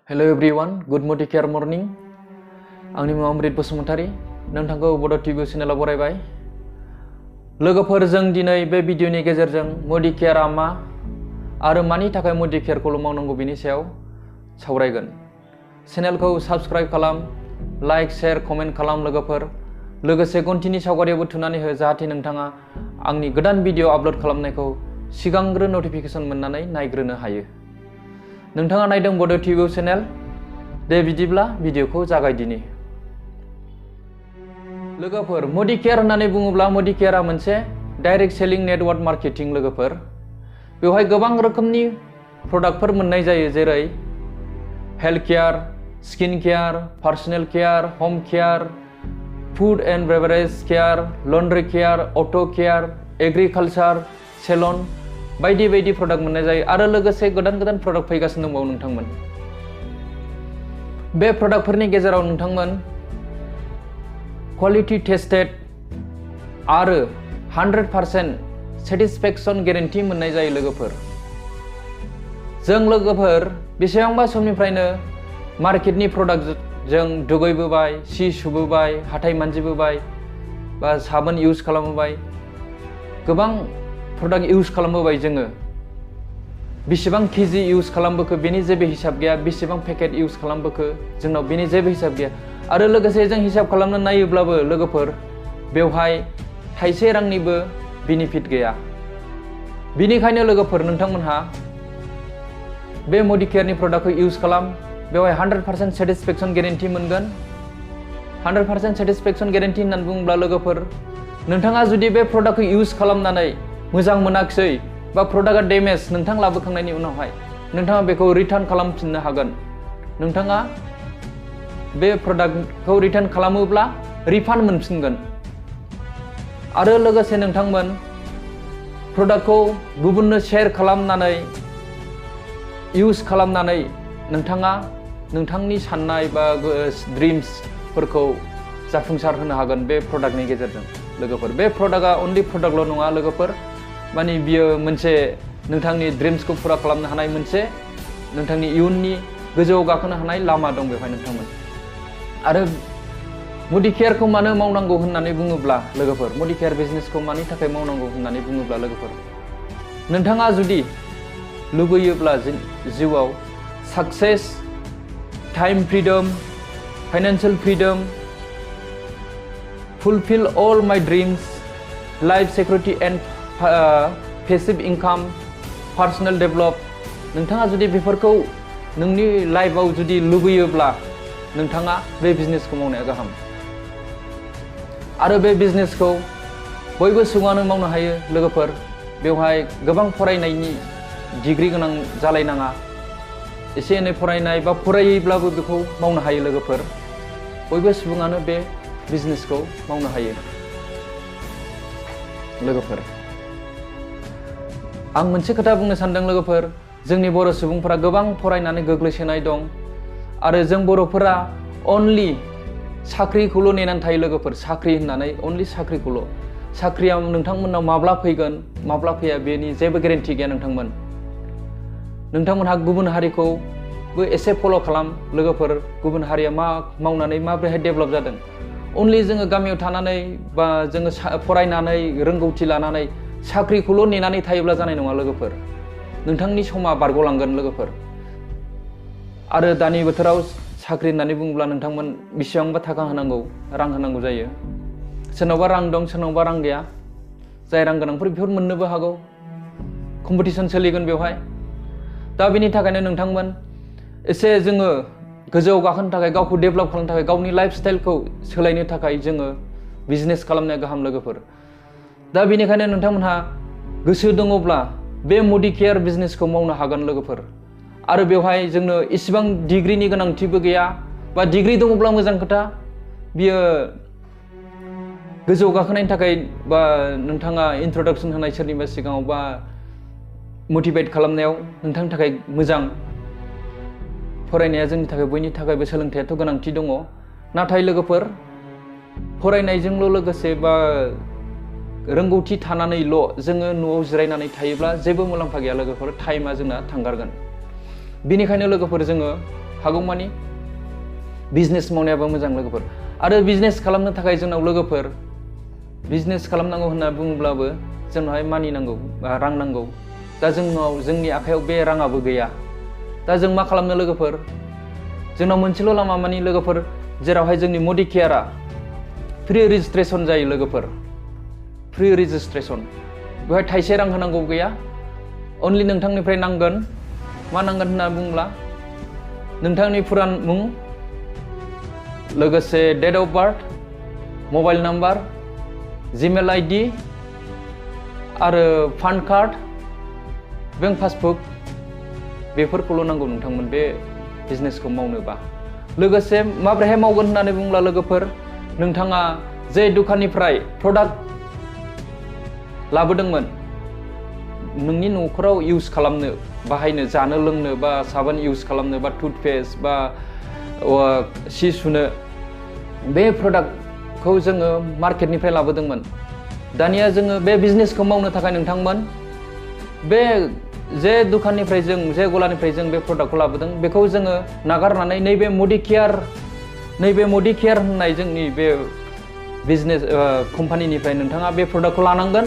Hello everyone, good Modicare morning. आंनि मुङा अमृत बसुमतारी, नोंथांखौ बड' टिभि चेनेलाव बरायबाय। लोगोफोर, जों दिनै बे भिडिअनि गेजेरजों Modicare मा आरो मानि थाखाय Modicare-खौल' मावनांगौ बेनि सायाव सावरायगोन। चेनेलखौ साबस्क्राइब खालाम, लाइक, शेयार, कमेन्ट खालाम लोगोफोर। लोगोसे घन्टिनि सावगारियावबो थुनानै हो जाहाथे नोंथाङा आंनि गोदान भिडिअ आपल'ड खालामनायखौ सिगांग्रो नटिफिकेसन मोननानै नायग्रोनो हायो। नोंथाङा नायदों बड' टिभि चेनेल। दे बिदिब्ला भिडिअखौ जागायदिनि। लोगोफोर, Modicare होननानै बुङोब्ला Modicare-आ मोनसे डाइरेक्ट सेलिं नेटवर्क मार्केटिं लोगोफोर। बेवहाय गोबां रोखोमनि प्रडाक्टफोर मोननाय जायो, जेरै health care, skin care, personal care, home care, food and beverage care, laundry care, auto' care, agriculture, सेलन बायदि बायदि प्रडाक्ट मोननाय जायो आरो लोगोसे गोदान गोदान प्रडाक्ट फैगासिनो दंबावो नोंथांमोन। बे प्रडाक्टफोरनि गेजेराव नोंथांमोन क्वालिटी टेस्टेड आरो 100% सेटिसफेक्सन गेरेन्टि मोननाय जायो लोगोफोर। जों लोगोफोर बेसेबांबा समनिफ्रायनो मार्केटनि प्रडाक्टजों दुगैबोबाय, सि सुबोबाय, हाथाय मानजिबोबाय बा साबोन इउज खालामबोबाय, गोबां प्रडाक्ट इउज खालामबोबाय जोङो। बेसेबां केजि इउज खालामबोखो बेनि जेबो हिसाब गैया, बेसेबां पेकेट इउज खालामबोखो जोंनाव बेनि जेबो हिसाब गैया। आरो लोगोसे जों हिसाब खालामनो नायोब्लाबो लोगोफोर बेवहाय थाइसे रांनिबो बेनिफिट गैया। बेनिखायनो लोगोफोर नोंथांमोनहा बे Modicare-नि प्रडाक्टखौ इउज खालाम। बेवहाय 100% सेटिसफेक्सन गेरेन्टि मोनगोन। 100% सेटिसफेक्सन गेरेन्टि होननानै बुङोब्ला लोगोफोर, नोंथाङा जुदि बे प्रडाक्टखौ इउज खालामनानै मोजां मोनाखिसै बा प्रडाक्टआ डेमेज नोंथां लाबोखांनायनि उनावहाय नोंथाङा बेखौ रिटार्न खालामफिननो हागोन। नोंथाङा बे प्रडाक्टखौ रिटार्न खालामोब्ला रिफान्ड मोनफिनगोन। आरो लोगोसे नोंथांमोन प्रडाक्टखौ गुबुननो शेयार खालामनानै इउज खालामनानै नोंथाङा नोंथांनि साननाय बा ड्रिम्सफोरखौ जाफुंसार होनो हागोन बे प्रडाक्टनि गेजेरजों लोगोफोर। बे प्रडाक्टआ अनलि प्रडाक्टल' नङा लोगोफोर, माने बियो मोनसे नोंथांनि ड्रिम्सखौ फुरा खालामनो हानाय मोनसे नोंथांनि इयुननि गोजौआव गाखोनो हानाय लामा दं बेवहाय नोंथांमोन। आरो Modicare-खौ मानो मावनांगौ होननानै बुङोब्ला लोगोफोर, Modicare बिजनेसखौ मानि थाखाय मावनांगौ होननानै बुङोब्ला लोगोफोर, नोंथाङा जुदि लुबैयोब्ला जिउआव success, time freedom, financial freedom, fulfill all my dreams, life security and passive income, personal develop, नोंथाङा जुदि बेफोरखौ नोंनि लाइफआव जुदि लुबैयोब्ला नोंथाङा बे बिजनेसखौ मावनाया गाहाम। आरो बे बिजनेसखौ बयबो सुबुङानो मावनो हायो लोगोफोर। बेवहाय गोबां फरायनायनि डिग्री गोनां जालायनाङा। एसे एनै फरायनाय बा फरायैब्लाबो बेखौ मावनो हायो लोगोफोर। बयबो सुबुङानो बे बिजनेसखौ मावनो हायो लोगोफोर। आं मोनसे खोथा बुंनो सानदों लोगोफोर, जोंनि बर' सुबुंफोरा गोबां फरायनानै गोग्लैसोनाय दं आरो जों बर'फोरा अनलि साख्रिखौल' नेनानै थायो लोगोफोर। साख्रि होननानै अनलि साख्रिखौल'। साख्रिया नोंथांमोननाव माब्ला फैगोन माब्ला फैया बेनि जेबो गेरेन्टि गैया नोंथांमोन। नोंथांमोनहा गुबुन हारिखौबो एसे फल' खालाम लोगोफोर। गुबुन हारिया मा मावनानै माबोरैहाय डेभेलप जादों। अनलि जोङो गामियाव थानानै बा जोङो फरायनानै रोंगौथि लानानै साख्रिखौल' नेनानै थायोब्ला जानाय नङा लोगोफोर। नोंथांनि समा बारग'लांगोन लोगोफोर। आरो दानि बोथोराव साख्रि होननानै बुङोब्ला नोंथांमोन बेसेबांबा थाखा होनांगौ, रां होनांगौ जायो। सोरनावबा रां दं, सोरनावबा रां गैया। जाय रां गोनांफोर बेफोर मोननोबो हागौ। कम्पिटिसन सोलिगोन बेवहाय। दा बेनि थाखायनो नोंथांमोन एसे जोङो गोजौआव गाखोनो थाखाय, गावखौ डेभेलप खालामनो थाखाय, गावनि लाइफ स्टाइलखौ सोलायनो थाखाय जोङो बिजनेस खालामनाया गाहाम लोगोफोर। दा बेनिखायनो नोंथांमोनहा गोसो दङब्ला बे Modicare बिजनेसखौ मावनो हागोन लोगोफोर। आरो बेवहाय जोंनो इसिबां डिग्रीनि गोनांथिबो गैया, बा डिग्री दङब्ला मोजां खोथा। बियो गोजौ गाखोनायनि थाखाय बा नोंथाङा इन्ट्रडक्सन होनाय सोरनिबा सिगाङाव बा मटिभेट खालामनायाव नोंथांनि थाखाय मोजां। फरायनाया जोंनि थाखाय बयनि थाखायबो सोलोंथायाथ' गोनांथि दङ। नाथाय लोगोफोर फरायनायजोंल' लोगोसे बा रोंगौथि थानानैल' जोङो न'आव जिरायनानै थायोब्ला जेबो मुलाम्फा गैया लोगोफोर। टाइमा जोंना थांगारगोन। बेनिखायनो लोगोफोर जोङो हागौमानि बिजनेस मावनायाबो मोजां लोगोफोर। आरो बिजनेस खालामनो थाखाय जोंनाव लोगोफोर बिजनेस खालामनांगौ होनना बुङोब्लाबो जोंनावहाय मानि नांगौ बा रां नांगौ। दा जोंनि आखायाव बे राङाबो गैया। दा जों मा खालामनो लोगोफोर? जोंनाव मोनसेल' लामा मानि लोगोफोर, जेरावहाय जोंनि मडिकेयारआ फ्रि रेजिस्ट्रेसन जायो लोगोफोर। फ्रि रेजिस्ट्रेसन बेवहाय थाइसे रां होनांगौ गैया। अनलि नोंथांनिफ्राय नांगोन मा नांगोन होनना बुङोब्ला नोंथांनि फुरान मुं, लोगोसे date of birth, mobile number, Gmail ID आरो पान कार्ड, बेंक पासबुक बेफोरखौल' नांगौ नोंथांमोन बे बिजनेसखौ मावनोबा। लोगोसे माब्रैहाय मावगोन होननानै बुङोब्ला लोगोफोर, नोंथाङा जे दखाननिफ्राय प्रडाक्ट लाबोदोंमोन नोंनि न'खराव इउज खालामनो, बाहायनो, जानो लोंनो, बा साबोन इउज खालामनो, बा टुथपेस्ट, बा सि सुनो, बे प्रडाक्टखौ जोङो मार्केटनिफ्राय लाबोदोंमोन। दानिया जोङो बे बिजनेसखौ मावनो थाखाय नोंथांमोन बे जे दखाननिफ्राय जे गलानिफ्राय जों बे प्रडाक्टखौ लाबोदों बेखौ जोङो नागारनानै नैबे मडिकेयार होननाय जोंनि बे बिजनेस कम्पानिनिफ्राय नोंथाङा बे प्रडाक्टखौ लानांगोन।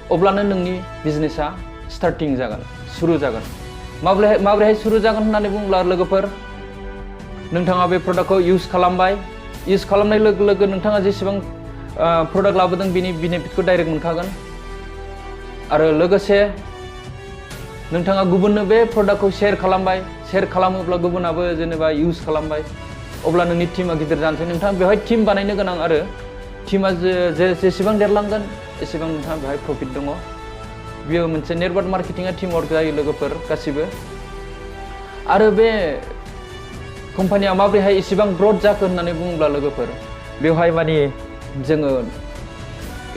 अब्लानो नोंनि बिजनेसा स्टार्टिं जागोन, सुरु जागोन। माब्रैहाय सुरु जागोन होननानै बुङोब्ला लोगोफोर, नोंथाङा बे प्रडाक्टखौ इउज खालामबाय। इउज खालामनाय लोगो लोगो नोंथाङा जेसेबां प्रडाक्ट लाबोदों बिनि बेनिफिटखौ डाइरेक्ट मोनखागोन। आरो लोगोसे नोंथाङा गुबुननो बे प्रडाक्टखौ शेयार खालामबाय। शेयार खालामोब्ला गुबुनाबो जेनेबा इउज खालामबाय। अब्ला नोंनि टिमा गिदिर जानोसै। नोंथाङा बेवहाय टिम बानायनो गोनां आरो टिमा जेसेबां देरलांगोन एसेबां नोंथाङा बेवहाय प्रफिट दङ। बेयो मोनसे नेटवर्क मार्केटिंआ टिम वर्क जायो लोगोफोर गासिबो। आरो बे कम्पानिया माब्रैहाय इसेबां ग्रथ जाखो होननानै बुङोब्ला लोगोफोर, बेवहाय माने जोङो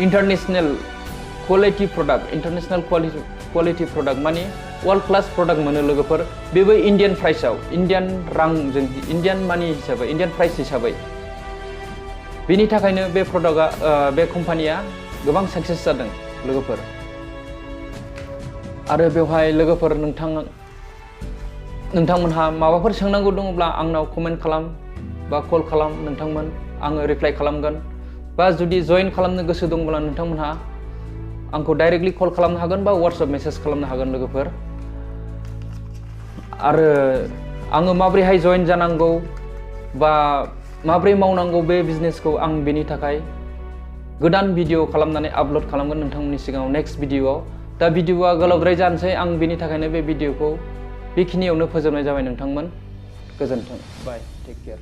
इन्टारनेसनेल क्वालिटि प्रडाक्ट माने वर्ल्ड क्लास प्रडाक्ट मोनो लोगोफोर। बेबो इन्डियान प्राइसआव, इन्डियान रांजों, इन्डियान मानि हिसाबै, इन्डियान प्राइस हिसाबै। बेनि थाखायनो बे प्रडाक्टआ बे कम्पानिया गोबां साक्सेस जादों लोगोफोर। आरो बेवहाय लोगोफोर नोंथांमोनहा माबाफोर सोंनांगौ दङब्ला आंनाव कमेन्ट खालाम बा कल खालाम नोंथांमोन, आङो रिप्लाइ खालामगोन। बा जुदि जइन खालामनो गोसो दंब्ला नोंथांमोनहा आंखौ डाइरेक्टलि कल खालामनो हागोन बा वाट्सएप मेसेज खालामनो हागोन लोगोफोर। आरो आङो माब्रैहाय जइन जानांगौ बा माब्रै मावनांगौ बे बिजनेसखौ आं बेनि थाखाय गोदान भिडिअ खालामनानै आपल'ड खालामगोन नोंथांमोननि सिगाङाव नेक्स्ट भिडिअआव। दा भिडिअआ गोलावद्राय जानोसै, आं बेनि थाखायनो बे भिडिअखौ बेखिनियावनो फोजोबनाय जाबाय नोंथांमोन। गोजोन्थों, बाय, टेक केयार।